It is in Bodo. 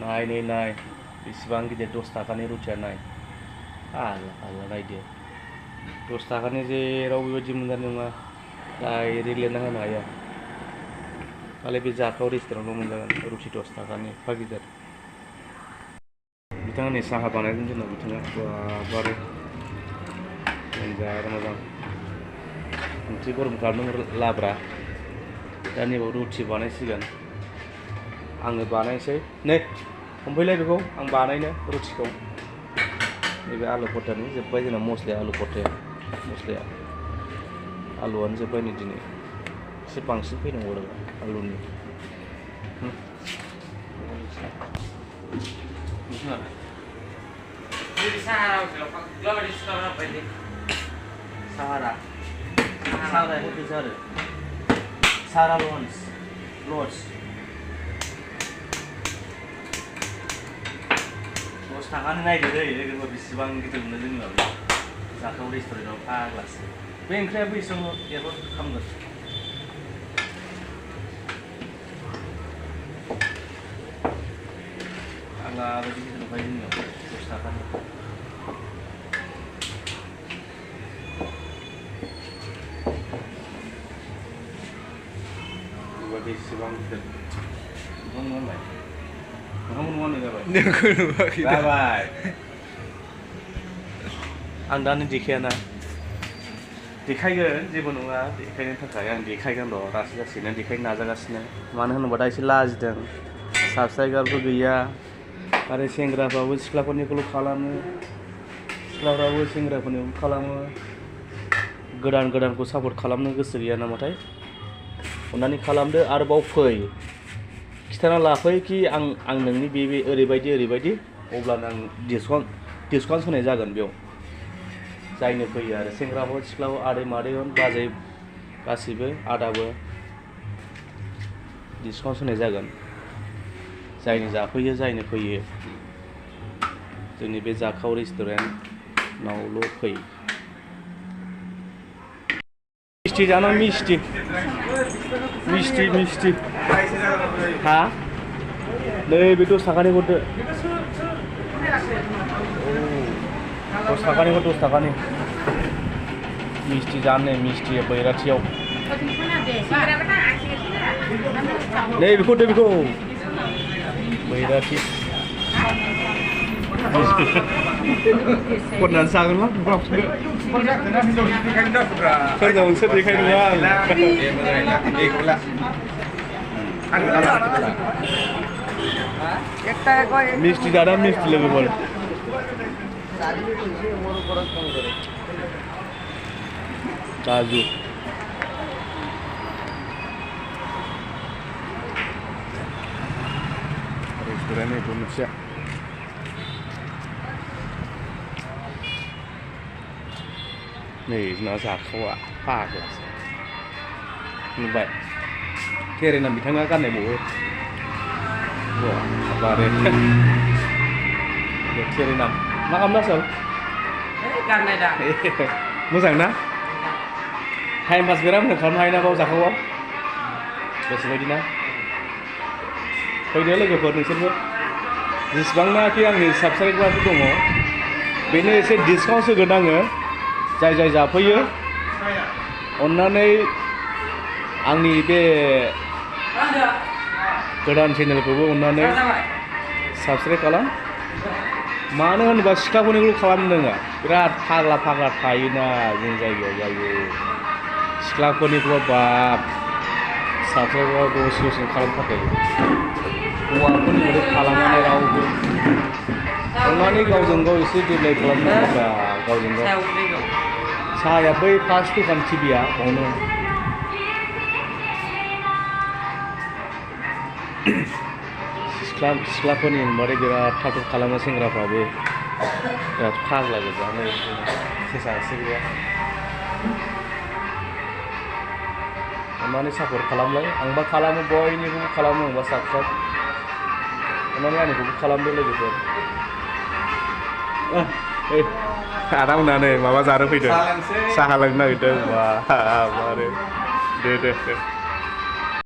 नाय बेसेबां गिदिर 10 थाखानि रुटिया नाय आला नायदो 10 थाखानि जेराव बेबायदि मोनजानाय नङा डाइरेक्ट लिरना होनो हाया खालि बे जाखाव रेस्टुरेन्टाव मोनजागोन रुटि 10 थाखानि एफा गिदिर बिथाङा नै साहा बानायदों जोंनाव बिथाङा बारे मोजां ओंख्रि गरम खालामदों लाब्रा दा नैबाव रुटि बानायसिगोन आङो बानायसै नै हमफैलाय बेखौ आं बानायनो रुटिखौ नैबे आलु परथानि जोब्बाय जोंना मस्लाया आलु परथाया मस्लाया आलुआनो जोब्बाय नै दिनै एसे बांसिन फैनांगौ आरो आलुनि Sahara Lodge. 10 थाखानि नायदो दै लोगोफोर बेसेबां गिदिर मोनो जोंनि माबा जाखाव रेस्टुरेन्टाव फाग्लासो बे ओंख्रिया बेसेबां एरबो खालामगोन फाग्ला बायदि गिदिर नुबाय जोंनियाव 10 थाखानि बेसेबां गिदिर नोंथांमोनलाय नोंथांमोन जाबाय जाबाय आं दानो देखायाना देखायगोन जेबो नङा देखायनो थाखाय आं देखायगोन र' लासै लासैनो देखायनो नाजागासिनो मानो होनोबा दा एसे लाजिदों साबस्क्राइबारबो गैया आरो सेंग्राफ्राबो सिख्लाफोरनिखौल' खालामो सिख्लाफ्राबो सेंग्राफोरनिखौ खालामो गोदानखौ सापर्ट खालामनो गोसो गैया नामाथाय अन्नानै खालामदो आरोबाव फै खिथाना लाफै कि आं नोंनि बे ओरैबायदि अब्लानो आं डिसकाउन्ट होनाय जागोन बेयाव जायनो फैयो आरो सेंग्राफोर सिख्लाफोर आदै मादै बाजै गासैबो आदाबो डिसकाउन्ट होनाय जागोन जायनो जाफैयो जायनो फैयो जोंनि बे जाखाव रेस्टुरेन्टनावल' फै मिस्टि जाना मिस्टि हा नै बे 10 थाखानि हरदो 10 थाखानि मिस्टि जानो नै मिस्टि बैराथियाव नै बेखौ दे बेखौ बैराथि खननानै जागोन मा सोर देखायनो मिस्टि जाना मिस्टि लोगोफोर काजु रेस्टुरेन्ट itu मोनसे नै जोंना जाखावा फाग्लासो नुबाय खेरेना बिथाङा गाननाय बबो बारे खेरेना मा खालामदों सोल गाननाय दा मोजां ना टाइम पास बिराद मोजां खालामनो हायोना बाव जाखावाव गोसोबायदि ना फैदो लोगोफोर नोंसोरबो जेसेबांनाखि आंनि साबस्क्राइबारफोर दङ बेनो एसे डिसकाउन्ट होगोन आङो जाय जाफैयो अन्नानै आंनि बे गोदान चेनेलखौबो अन्नानै साबस्क्राइब खालाम मानो होनोबा सिख्लाफोरनिखौल' खालामनो नङा बिराद फाग्ला थायोना जोंनि जायगायाव जायो सिख्लाफोरनिखौबो बाब साबस्क्राइबार दसेनो खालामनो थाखाय हौवाफोरनिखौल' खालामनानै रावबो अन्नानै गावजों गाव एसे डेभेलप खालामनांगौब्रा गावजों गाव साहाया बै फार्स्ट दखान टिभिया बावनो सिख्लाफोरनि होनबाथाय बिराद थाब खालामो सेंग्राफ्राबो बिराद फाग्ला गोजा नै सेसासो गैया अन्नानै सापर्ट खालामलाय आंबा खालामो बयनिखौबो खालामो आंबा साबस्क्राइब अन्नानै आंनिखौबो खालामदो लोगोफोर आदा मोना नै माबा जानो फैदों साहा लोंनो नागिरदों बा दे